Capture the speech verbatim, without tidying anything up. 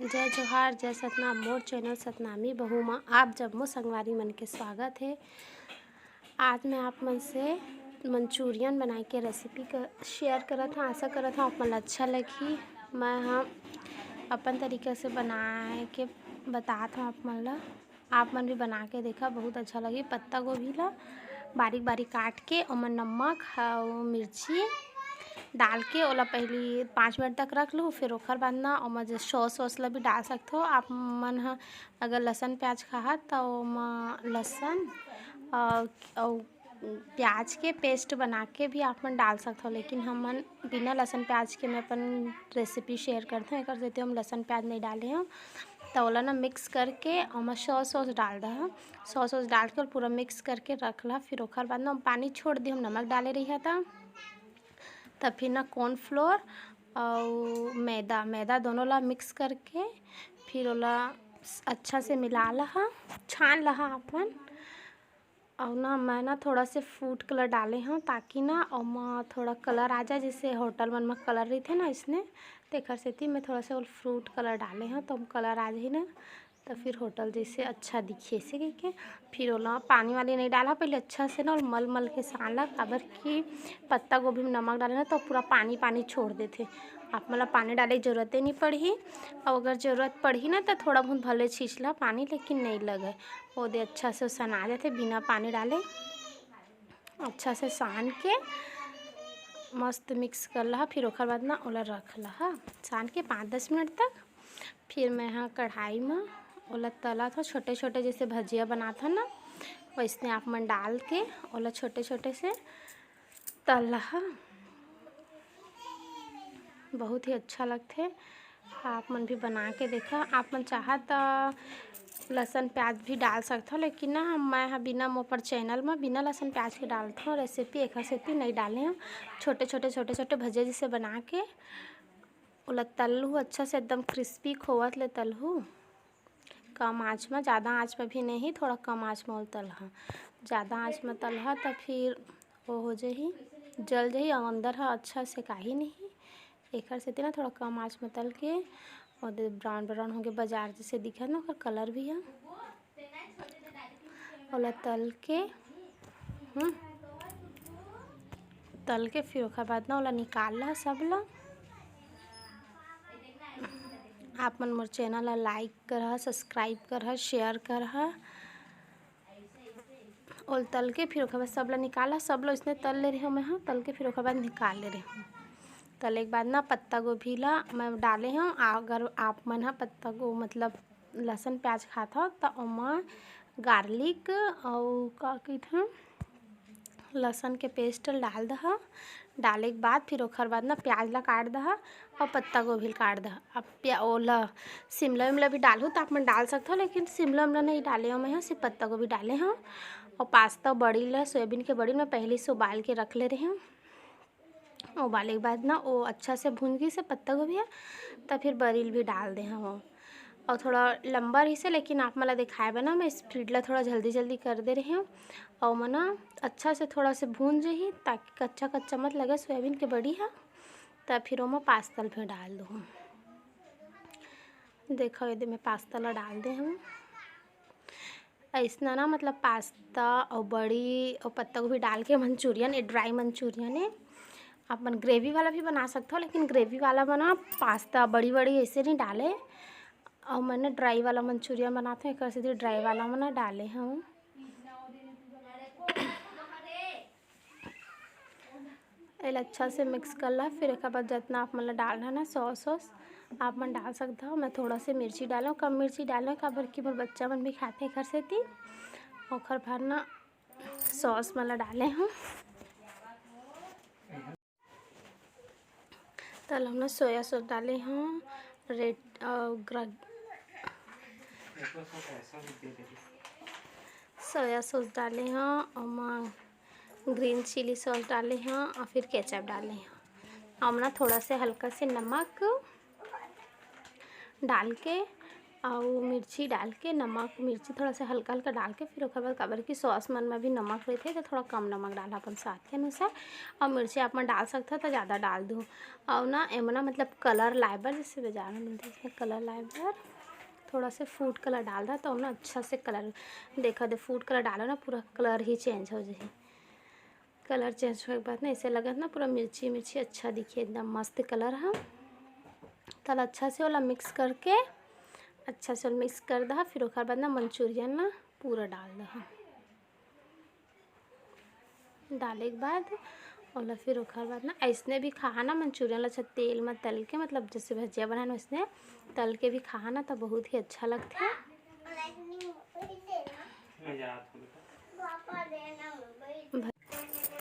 जय जोहार, जय सतनाम। मोर चैनल सतनामी बहू म आप जम्मो संगवारी मन के स्वागत हे। आज मैं आप मन से मंचूरियन बनाए के रेसिपी क-, शेयर करत हौं। आशा करत हौं आप मन ल अच्छा लगही। मैं ह अपन तरीका से बनाए के बतात हौं आप मन ल। आप मन भी बना के देखा, बहुत अच्छा लगही। पत्ता गोभी ल बारीक बारीक काट के ओमा नमक अउ मिर्ची डाल के ओला पहिली पाँच मिनट तक रख लू। फिर ओखर बाद ना ओमा जे सॉस वॉस ल भी डाल सकथो आप मन ह। अगर लहसुन प्याज खाहा त ओमा लहसुन अउ, अउ प्याज के पेस्ट बना के भी आप मन डाल सकथो, लेकिन हमन बिना लहसुन प्याज के मैं अपन रेसिपी शेयर करथौं, एकर सेती हम लहसुन प्याज नहीं डाले हौं। त ओला ना मिक्स करके ओमा सॉस वॉस डाल दहा। सॉस वॉस डाल के पूरा मिक्स करके रख ला। फिर ओखर बाद ना पानी छोड़ दी, हम नमक डाले रही त। त फिर ना कॉर्नफ्लोर अउ मैदा, मैदा दोनों ला मिक्स करके फिर ओला अच्छा से मिला लहा, छान लहा अपन। अउ ना मैं ना थोड़ा से फूड कलर डाले हौं, ताकि ना ओमा थोड़ा कलर आ जाए, जैसे होटल मन म कलर रहिथे ना इसने, तेखर सेती मैं थोड़ा से फूड कलर डाले हौं, त ओमा कलर आ जाही ना, त फिर होटल जैसे अच्छा दिखे से कहिके। फिर ओला पानी वाली नहीं डाला, पहले अच्छा से ना ओला मल मल के सान ला, काबर कि पत्ता गोभी में नमक डाले ना तो पूरा पानी पानी छोड़ देथे। आप मन ला पानी डाले के जरूरते नहीं पड़ही, अउ अगर जरूरत पड़ही ना तो थोड़ा बहुत भले छींच ला पानी, लेकिन नहीं लगे। ओदे अच्छा से सना जाथे बिना पानी डाले। अच्छा से सान के मस्त मिक्स कर लहा, फिर ओखर बाद ना ओला रख लहा सान के पाँच दस मिनट तक। फिर मैं ह कढ़ाई म ओला तलत हौं, छोटे छोटे जैसे भजिया बनात हन ना, वैसने आप मन डाल के ओला छोटे छोटे से तल लहा। बहुत ही अच्छा लगथे, आप मन भी बना के देखा। आप मन चाहा त लहसुन प्याज भी डाल सकथव, लेकिन ना मैं ह बिना, मोर चैनल म बिना लहसुन प्याज के डालथव रेसिपी, एखर सेती नइ डाले हव। छोटे छोटे छोटे छोटे भजिया जैसे बना के ओला तलहू अच्छा से, एकदम क्रिस्पी खोवत ले तलहू। कम आँच म, ज़्यादा आँच म भी नहीं, थोड़ा कम आँच म ओला तलहा। ज़्यादा आँच म तलहा त फिर वो हो जही, जल जही अउ अंदर ह अच्छा से काही नहीं। एखर सेती ना थोड़ा कम आँच म तल के ओदे ब्राउन ब्राउन होके बाजार जैसे दिखत ना, ओकर कलर भी ह। ओला तल के, हम्म, तल के फिर ओकर बाद ना ओला निकाल ला सब ला। आप मन मोर चैनल ला लाइक करहा, सब्सक्राइब करहा, शेयर करहा। ओल तल के फिर ओकर बाद सब ला निकाला, सब ला इसने तल ले रहे हव मैं ह, तल के फिर ओकर बाद निकाल ले रहे हव। तले के बाद ना पत्ता गोभी ला मैं डाले हव। अगर आप मन ह पत्ता गो-, मतलब लहसुन प्याज खात हव त ओमा गार्लिक अउ का कहिथे लहसुन के पेस्ट डाल दहा। डाले के बाद फिर ओखर बाद ना प्याज ला काट दहा अउ पत्ता गोभी ला काट दहा। अब प्या-, ओला शिमला विमला भी डालहू त आप मन डाल सकथव, लेकिन शिमला विमला नहीं डाले हव मैं ह, सिर्फ पत्ता गोभी डाले हव। अउ पास्ता बड़ी ला, सोयाबीन के बड़ी मैं पहले से उबाल के रख ले रहे हव। उबाले के बाद ना वो अच्छा से भून गिस हे पत्ता गोभी ह, त फिर बरी ल भी डाल दे हव। अउ थोड़ा लंबा रहिस हे, लेकिन आप मन ला दिखाए बर ना मैं स्पीड ला थोड़ा जल्दी जल्दी कर दे रहे हव। अउ ओमा ना अच्छा से थोड़ा से भून जही, ताकि कच्चा कच्चा मत लगे सोयाबीन के बड़ी ह। त फिर ओमा पास्ता ल भी डाल दूँ। देखो, एदे मैं पास्ता ला डाल दे हव। अइसना ना, मतलब, पास्ता अउ बड़ी अउ पत्ता गोभी डाल के मंचूरियन, ये ड्राई मंचूरियन हे। आप मन ग्रेवी वाला भी बना सकथव, लेकिन ग्रेवी वाला म ना पास्ता बड़ी-बड़ी अइसे नइ डाले। अउ मैं ना ड्राई वाला मंचूरियन बनाथव, एकर सेती ड्राई वाला म ना डाले हव। एला अच्छा से मिक्स कर ला। फिर एकर बाद जतना आप मन ला डालना ना सॉस वॉस, आप मन डाल सकत हव। मैं थोड़ा से मिर्ची डालव, कम मिर्ची डालव, काबर कि मोर बच्चा मन भी खाथे एकर सेती। ओखर भर ना सॉस मन ला डाले हव। तल हमन सोया सॉस डाले हव, रेड, अ, ग्र-, सोया सॉस डाले हव, ओमा ग्रीन चिली सॉस डाले हव अउ फिर केचप डाले हव। हमन थोड़ा से हल्का से नमक डाल के अउ मिर्ची डाल के, नमक मिर्ची थोड़ा सा हल्का हल्का डाल के, फिर ओकर बाद, काबर कि सॉस मन में भी नमक रहथे, तो थोड़ा कम नमक डालहा अपन स्वाद के अनुसार। अउ मिर्ची आप मन डाल सकथव तो ज़्यादा डाल दू। अउ ना एमा ना, मतलब, कलर लाए बर, जैसे बाजार में मिलथे, इसमें कलर लाए बर थोड़ा से फूड कलर डाल दा, तो ना अच्छा से कलर, देखा दे, फूड कलर डालो ना, पूरा कलर ही चेंज हो जाही। कलर चेंज होए के बाद ना, ऐसे लगत ना, पूरा मिर्ची मिर्ची अच्छा दिखे, एकदम मस्त कलर ह। तला अच्छा से ओला मिक्स करके, अच्छा से ओला मिक्स कर दहा। फिर ओकर बाद ना मंचूरियन ला पूरा डाल दहा। डाले के बाद ओला फिर ओकर बाद ना, ऐसने भी खाहा ना मंचूरियन ला, अच्छा तेल में तल के, मतलब जैसे भजिया बनाए ना, वैसने तल के भी खाहा ना, तो बहुत ही अच्छा लगथे।